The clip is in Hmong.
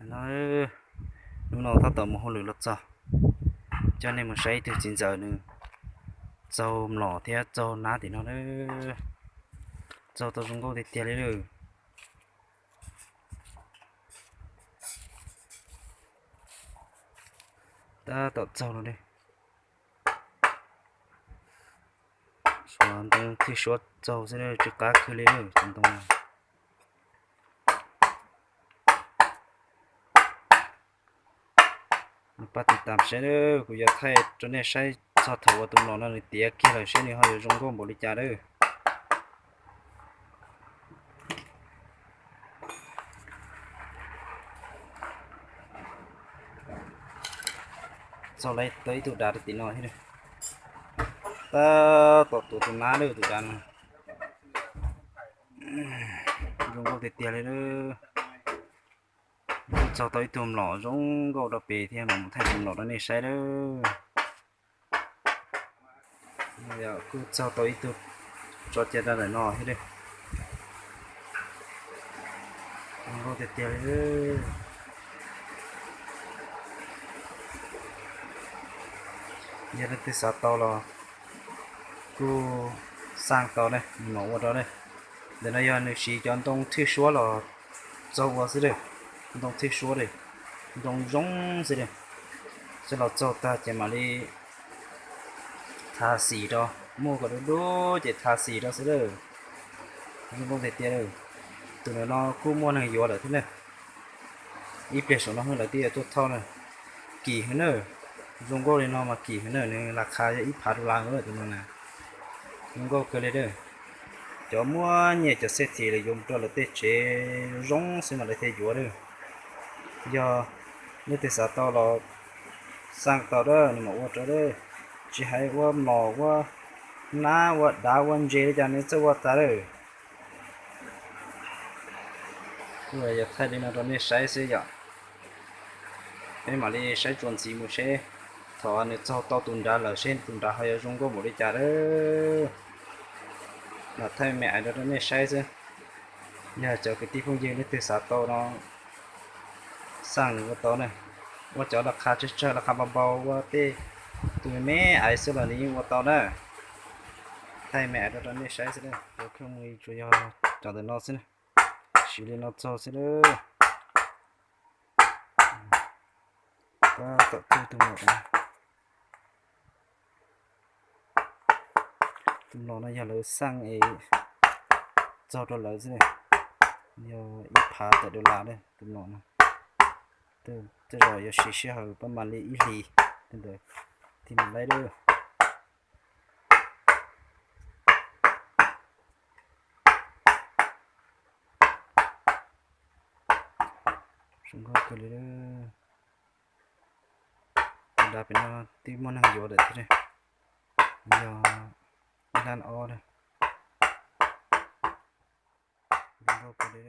No, hnub no tab tom mus hauj lwm los txog, coj nej mus saib ib tug txiv ntxawm nws txaug mlom thiab txaug nab tim no na. Txaug tau zoo nkauj tiag tiag li lawm. Tab tom txaug no ne. Suav ntoo thwj suab txaug xwb, tsis qab kawg li cov ntoo. Pab tiv tam saib, kuv yuav thaij rau nej saib txog thaum uas tus mlom no nws tiav kiag lawm seb nws ho yuav zoo nkauj npaum li cas lawm. Txaug tau ib tug dav rau tim no thiab. Tab tom tuav tus nab lawm tus dav no. Zoo nkauj tiag tiag li lawm. Kuj txaug tau ib tug mlom zoo nkauj rau pem thiab, mas mus thaij tus mlom rau nej saib lawm. Kuj txaug tau ib tug tso cia rau ntawm no thiab. Zoo nkauj tiag tiag li. Yog leej twg xav tau los kuj xaj tau ne, nws mam ua rau ne. Ntawm no yog nws siv cov ntoo thwj suab los txaug ua xwb lawm, ntoo thwj suab li, ntoo zoo xwb li. Coj los txaug tag ces mam li tha xim rau, muaj kom dub dub ces tha xim rau xwb lawm. Zoo nkauj tiag tiag. Tus ntawm no kuj muaj neeg yuav lawm thiab na. Ib pliag saum no lawv twb yuav tuaj thauj na. Kim heev na. Zoo nkauj li no mas kim heev na, nws las khas yog ib phav dollar lawm tus no na. Zoo nkauj kawg li lawm. Cov muaj nyiaj cov xej thim lawv yuav mus rau lawv tej tsev zoo xwb mas lawv thiaj yuav lawm. Yog leej twg xav tau los xaj tau lawm nws mam ua rau lawm. Tsis hais ua mlom ua nab ua dav ua ntses li cas nws txawj ua tas lawm. Kuv yuav thaij li no rau nej saib xwb yom. Peb mam li saib txuas ntxiv mus seb thaum nws txaug tau tus nrad lawm seb tus nrad ho yuav zoo nkauj npaum li cas lawm. Los thaij me me rau nej saib xwb. Yog cov kwv tij phooj ywg leej twg xav tau no xaj nws ua tau na. Ua cov las khas tsawg tsawg las khas npau npau ua tej tus me me aiv xwb los nws yeej ua tau na. Thaij me me rau rau nej saib xwb na, kuv kheej mus tsuas yog cov ntawm no xwb na. Siv li no txaug xwb lawm. Tab tom txaug tus mlom no. Tus mlom no yog lawv xaj es txaug rau lawv xwb na. Yog ib phav tawm dollar na tus mlom no. Tej zaum yuav siv sij hawm pab mam li ib hlis ntawd thiaj mam laib lawm. Zoo nkauj kawg li. Tus nrad pem no twb muaj neeg yuav lawm thiab, yog ib lab ob na. Zoo nkauj kawg li.